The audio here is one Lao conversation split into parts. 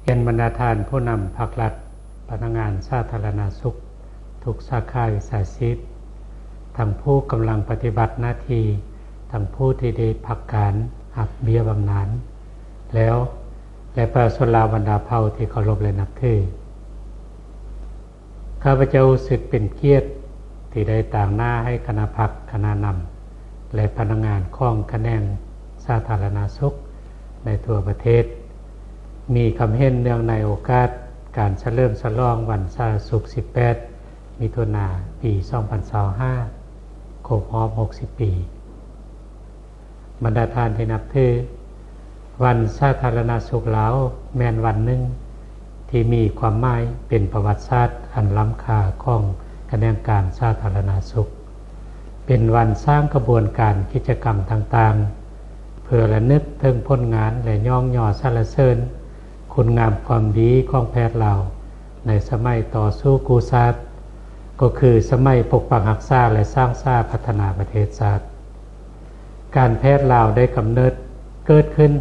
ຮຽນບັນດາທ່ານຜູ້ນຳພາກລັດ, ພະນັກງານສາທາລະນະສຸກທຸກສາຂາວິຊາຊີບ, ທັງຜູ້ກຳລັງປະຕິບັດໜ້າທີ່, ທັງຜູ້ທີ່ໄດ້ພັກການຮັບເບ້ຍບຳນານແລ້ວ ແລະ ປະຊາຊົນລາວບັນດາເຜົ່າທີ່ເຄົາລົບ ແລະ ນັບຖື. ຂ້າພະເຈົ້າຮູ້ສຶກເປັນກຽດທີ່ໄດ້ຕາງໜ້າໃຫ້ຄະນະພັກ, ຄະນະນຳ ແລະ ພະນັກງານຂອງຂະແໜງສາທາລະນະສຸກໃນທົ່ວປະເທດ ມີຄຳເຫັນເນື່ອງໃນໂອກາດການສະເຫຼີມສະຫຼອງວັນສາທາລະນະສຸກ ສິບແປດ ມິຖຸນາ ປີສອງພັນຊາວຫ້າ ຄົບຮອບ ຫົກສິບ ປີ. ບັນດາທ່ານທີ່ນັບຖື, ວັນສາທາລະນະສຸກລາວ ແມ່ນວັນໜຶ່ງທີ່ມີຄວາມໝາຍເປັນປະຫວັດສາດອັນລ້ຳຄ່າຂອງຂະແໜງການສາທາລະນະສຸກ, ເປັນວັນສ້າງຂະບວນການກິດຈະກຳຕ່າງໆ ເພື່ອລະນຶກເຖິງຜົນງານ ແລະ ຍ້ອງຍໍສັນລະເສີນຄຸນງາມຄວາມດີຂອງແພດລາວໃນສະໄໝຕໍ່ສູ້ກູ້ຊາດ, ກໍຄືສະໄໝປົກປັກຮັກສາ ແລະ ສ້າງສາພັດທະນາປະເທດຊາດ. ການແພດລາວໄດ້ກຳເນີດເກີດຂຶ້ນ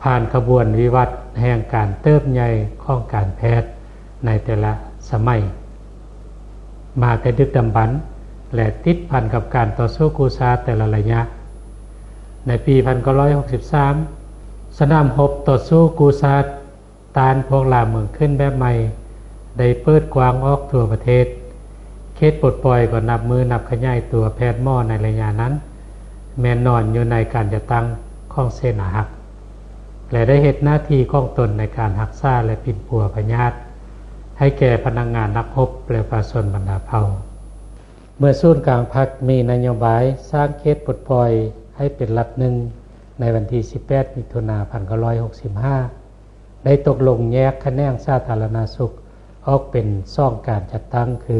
ຜ່ານຂະບວນວິວັດແຫ່ງການເຕີບໃຫຍ່ຂອງການແພດໃນແຕ່ລະສະໄໝ ມາແຕ່ດຶກດຳບັນ ແລະ ຕິດພັນກັບການຕໍ່ສູ້ກູ້ຊາດແຕ່ລະໄລຍະ. ໃນປີພັນເກົ້າຮ້ອຍຫົກສິບສາມ ສະໜາມຮົບຕໍ່ສູ້ກູ້ຊາດ ຕ້ານພວກລ່າເມືອງຂຶ້ນແບບໃໝ່ ໄດ້ເປີດກວ້າງອອກທົ່ວປະເທດ. ເຂດປົດປ່ອຍກໍນັບມື້ນັບຂະຫຍາຍຕົວ. ແພດໝໍໃນໄລຍະນັ້ນ ແມ່ນນອນຢູ່ໃນການຈັດຕັ້ງຂອງເສນາຮັກ ແລະ ໄດ້ເຮັດໜ້າທີ່ຂອງຕົນໃນການຮັກສາ ແລະ ປິ່ນປົວພະຍາດໃຫ້ແກ່ພະນັກງານນັກຮົບ ແລະ ປະຊາຊົນບັນດາເຜົ່າ. ເມື່ອສູນກາງພັກມີນະໂຍບາຍສ້າງເຂດປົດປ່ອຍໃຫ້ເປັນລັດໜຶ່ງ ໃນວັນທີສິບແປດ ມິຖຸນາ ພັນເກົ້າຮ້ອຍຫົກສິບຫ້າ ໄດ້ຕົກລົງແຍກຂະແໜງສາທາລະນະສຸກອອກເປັນສອງການຈັດຕັ້ງ ຄື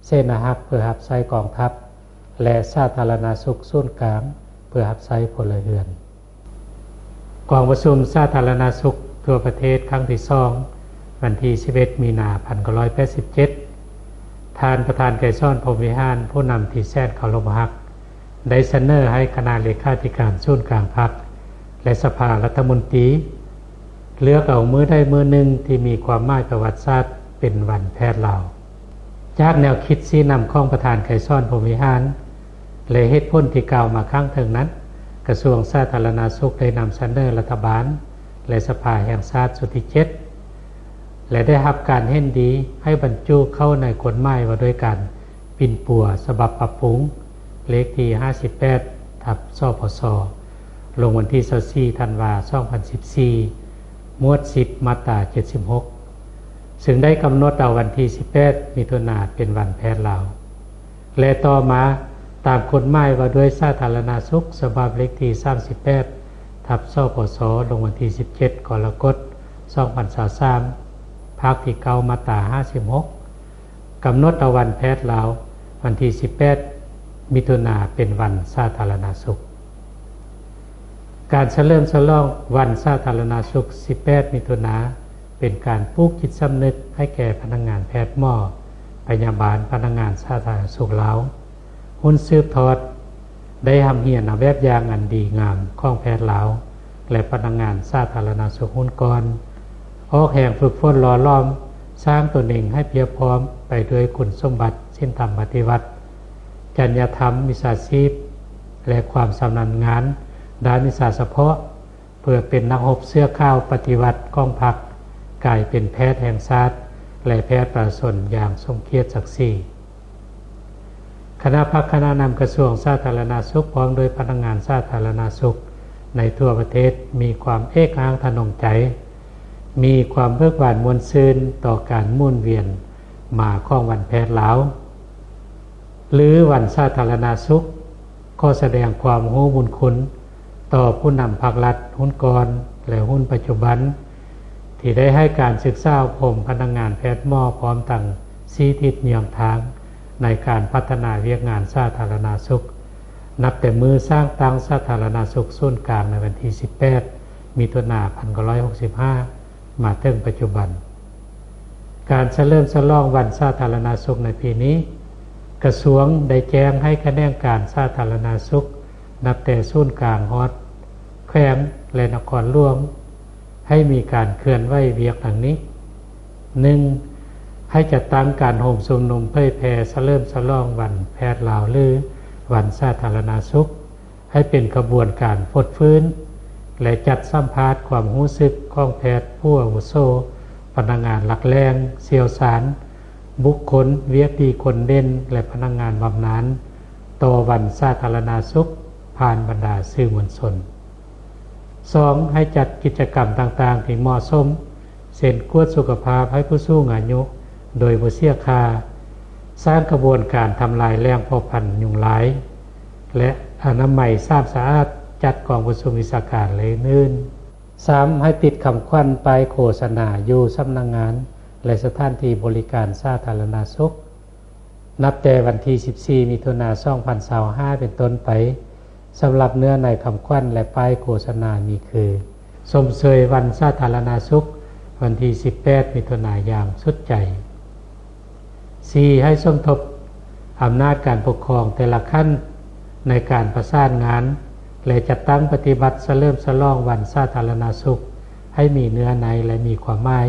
ເສນາຮັກເພື່ອຮັບໃຊ້ກອງທັບ ແລະ ສາທາລະນະສຸກສູນກາງເພື່ອຮັບໃຊ້ພົນລະເຮືອນ. ກອງປະຊຸມສາທາລະນະສຸກທົ່ວປະເທດຄັ້ງທີສອງ ວັນທີສິບເອັດ ມີນາ ພັນເກົ້າຮ້ອຍແປດສິບເຈັດ ທ່ານປະທານໄກສອນ ພົມວິຫານ ຜູ້ນຳທີ່ແສນເຄົາລົບຮັກ ໄດ້ສະເໜີໃຫ້ຄະນະເລຂາທິການສູນກາງພັກ ແລະ ສະພາລັດຖະມົນຕີ ເລືອກເອົາມື້ໃດມື້ໜຶ່ງທີ່ມີຄວາມໝາຍປະຫວັດສາດເປັນວັນແພດລາວ. ຈາກແນວຄິດຊີ້ນຳຂອງປະທານໄກສອນ ພົມວິຫານ ແລະ ເຫດຜົນທີ່ກ່າວມາຂ້າງເທິງນັ້ນ, ກະຊວງສາທາລະນະສຸກໄດ້ນຳສະເໜີລັດຖະບານ ແລະ ສະພາແຫ່ງຊາດຊຸດທີເຈັດ ແລະ ໄດ້ຮັບການເຫັນດີໃຫ້ບັນຈຸເຂົ້າໃນກົດໝາຍວ່າດ້ວຍການປິ່ນປົວສະບັບປັບປຸງ ເລກທີຫ້າສິບແປດ ທັບ ສພສ ລົງວັນທີຊາວສີ່ ທັນວາ ສອງພັນສິບສີ່ ໝວດສິບ ມາດຕາເຈັດສິບຫົກ ຊຶ່ງໄດ້ກຳນົດເອົາວັນທີສິບແປດ ມິຖຸນາ ເປັນວັນແພດລາວ ແລະ ຕໍ່ມາຕາມກົດໝາຍວ່າດ້ວຍສາທາລະນະສຸກ ສະບັບເລກທີສາມສິບແປດ ທັບ ສພສ ລົງວັນທີສິບເຈັດ ກໍລະກົດ ສອງພັນຊາວສາມ ພາກທີເກົ້າ ມາດຕາຫ້າສິບຫົກ ກຳນົດເອົາວັນແພດລາວ ວັນທີສິບແປດ ມິຖຸນາ ເປັນວັນສາທາລະນະສຸກ. ການສະເຫຼີມສະຫຼອງວັນສາທາລະນະສຸກ ສິບແປດ ມິຖຸນາ ເປັນການປູກຈິດສຳນຶກໃຫ້ແກ່ພະນັກງານແພດ, ໝໍ, ພະຍາບານ, ພະນັກງານສາທາລະນະສຸກລາວ ຮຸ່ນສືບທອດ ໄດ້ຮ່ຳຮຽນເອົາແບບຢ່າງອັນດີງາມຂອງແພດລາວ ແລະ ພະນັກງານສາທາລະນະສຸກຮຸ່ນກ່ອນ, ອອກແຮງຝຶກຝົນຫຼໍ່ຫຼອມສ້າງຕົນເອງໃຫ້ພຽບພ້ອມໄປດ້ວຍຄຸນສົມບັດສິນທຳປະຕິວັດ, ຈັນຍະທຳວິຊາຊີບ ແລະ ຄວາມຊຳນານງານດ້ານວິຊາສະເພາະ ເພື່ອເປັນນັກຮົບເສື້ອຂາວປະຕິວັດຂອງພັກ, ກາຍເປັນແພດແຫ່ງຊາດ ແລະ ແພດປະຊາຊົນຢ່າງສົມກຽດສັກສີ. ຄະນະພັກ, ຄະນະນຳກະຊວງສາທາລະນະສຸກ ພ້ອມດ້ວຍພະນັກງານສາທາລະນະສຸກໃນທົ່ວປະເທດ ມີຄວາມເອກຮ້າງທະນົງໃຈ, ມີຄວາມເບີກບານມ່ວນຊື່ນຕໍ່ການໝູນວຽນມາຂອງວັນແພດລາວ ຫຼື ວັນສາທາລະນະສຸກ, ຂໍສະແດງຄວາມຮູ້ບຸນຄຸນຕໍ່ຜູ້ນຳພັກລັດຮຸ່ນກ່ອນ ແລະ ຮຸ່ນປັດຈຸບັນ ທີ່ໄດ້ໃຫ້ການສຶກສາອົບຮົມພະນັກງານແພດ, ໝໍ ພ້ອມທັງຊີ້ທິດເຍືອງທາງໃນການພັດທະນາວຽກງານສາທາລະນະສຸກ ນັບແຕ່ມື້ສ້າງຕັ້ງສາທາລະນະສຸກສູນກາງໃນວັນທີສິບແປດ ມິຖຸນາ ພັນເກົ້າຮ້ອຍຫົກສິບຫ້າ ມາເຖິງປັດຈຸບັນ. ການສະເຫຼີມສະຫຼອງວັນສາທາລະນະສຸກໃນປີນີ້ ກະຊວງໄດ້ແຈ້ງໃຫ້ຂະແໜງການສາທາລະນະສຸກ ນັບແຕ່ສູນກາງຮອດແຂວງ ແລະ ນະຄອນຫຼວງ ໃຫ້ມີການເຄື່ອນໄຫວວຽກດັ່ງນີ້: ໜຶ່ງ, ໃຫ້ຈັດຕັ້ງການໂຮມຊຸມນຸມເຜີຍແຜ່ສະເຫຼີມສະຫຼອງວັນແພດລາວ ຫຼື ວັນສາທາລະນະສຸກ ໃຫ້ເປັນຂະບວນການຟົດຟື້ນ ແລະ ຈັດສຳພາດຄວາມຮູ້ສຶກຂອງແພດຜູ້ອາວຸໂສ, ພະນັກງານຫຼັກແຫຼ່ງ, ຊ່ຽວຊານ, ບຸກຄົນວຽກດີຄົນເດັ່ນ ແລະ ພະນັກງານບຳນານ ຕໍ່ວັນສາທາລະນະສຸກ ຜ່ານບັນດາສື່ມວນຊົນ. ສອງ, ໃຫ້ຈັດກິດຈະກຳຕ່າງໆທີ່ເໝາະສົມ ເຊັ່ນ ກວດສຸຂະພາບໃຫ້ຜູ້ສູງອາຍຸໂດຍບໍ່ເສຍຄ່າ, ສ້າງຂະບວນການທຳລາຍແຫຼ່ງເພາະພັນຍຸງລາຍ ແລະ ອະນາໄມສາມສະອາດ, ຈັດກອງປະຊຸມວິຊາການ ແລະ ອື່ນໆ. ສາມ, ໃຫ້ຕິດຄຳຂວັນປ້າຍໂຄສະນາຢູ່ສຳນັກງານ ແລະ ສະຖານທີ່ບໍລິການສາທາລະນະສຸກ ນັບແຕ່ວັນທີສິບສີ່ ມິຖຸນາ ສອງພັນຊາວຫ້າ ເປັນຕົ້ນໄປ. ສຳລັບເນື້ອໃນຄຳຂວັນ ແລະ ປ້າຍໂຄສະນາມີຄື: ຊົມເຊີຍວັນສາທາລະນະສຸກ ວັນທີສິບແປດ ມິຖຸນາ ຢ່າງສຸດໃຈ. ສີ່, ໃຫ້ສົມທົບອຳນາດການປົກຄອງແຕ່ລະຂັ້ນ ໃນການປະສານງານ ແລະ ຈັດຕັ້ງປະຕິບັດສະເຫຼີມສະຫຼອງວັນສາທາລະນະສຸກ ໃຫ້ມີເນື້ອໃນ ແລະ ມີຄວາມໝາຍ,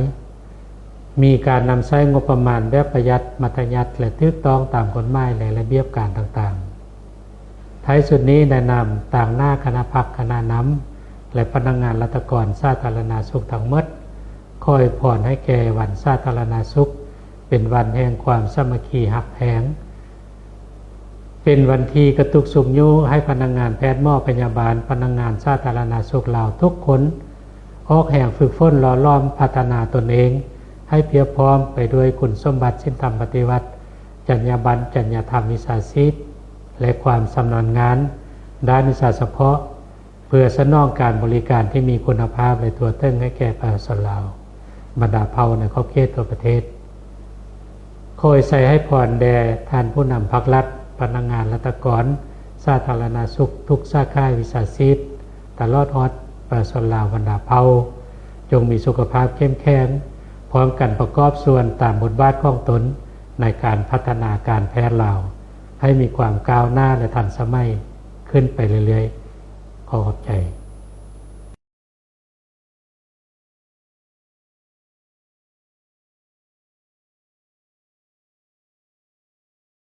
ມີການນຳໃຊ້ງົບປະມານແບບປະຢັດ, ມັດທະຍັດ ແລະ ຖືກຕ້ອງຕາມກົດໝາຍ ແລະ ລະບຽບການຕ່າງໆ. ທ້າຍສຸດນີ້, ໃນນາມຕາງໜ້າຄະນະພັກ, ຄະນະນຳ ແລະ ພະນັກງານລັດຖະກອນສາທາລະນະສຸກທັງໝົດ, ຂໍອວຍພອນໃຫ້ແກ່ວັນສາທາລະນະສຸກ ເປັນວັນແຫ່ງຄວາມສາມັກຄີຮັກແພງ, ເປັນວັນທີ່ກະຕຸກຊຸກຍູ້ໃຫ້ພະນັກງານແພດ, ໝໍພະຍາບານ, ພະນັກງານສາທາລະນະສຸກລາວທຸກຄົນ ອອກແຮງຝຶກຝົນຫຼໍ່ຫຼອມພັດທະນາຕົນເອງ ໃຫ້ພຽບພ້ອມໄປດ້ວຍຄຸນສົມບັດສິນທຳປະຕິວັດ, ຈັນຍາບັນ, ຈັນຍາທຳວິຊາຊີບ ແລະ ຄວາມຊຳນານງານດ້ານວິຊາສະເພາະ ເພື່ອສະໜອງການບໍລິການທີ່ມີຄຸນນະພາບ ແລະ ທົ່ວເຖິງໃຫ້ແກ່ປະຊາຊົນລາວ ບັນດາເຜົ່າໃນຂອບເຂດທົ່ວປະເທດ. ຂໍອວຍໄຊໃຫ້ພອນແດ່ທ່ານຜູ້ນຳພັກລັດ, ພະນັກງານລັດຖະກອນສາທາລະນະສຸກທຸກສາຂາວິຊາຊີບ, ຕະຫຼອດຮອດປະຊາຊົນລາວບັນດາເຜົ່າ, ຈົ່ງມີສຸຂະພາບເຂັ້ມແຂງ, ພ້ອມກັນປະກອບສ່ວນຕາມບົດບາດຂອງຕົນໃນການພັດທະນາການແພດລາວ ໃຫ້ມີຄວາມກ້າວໜ້າ ແລະ ທັນສະໄໝຂຶ້ນໄປເລື້ອຍໆ. ຂໍຂອບໃຈ.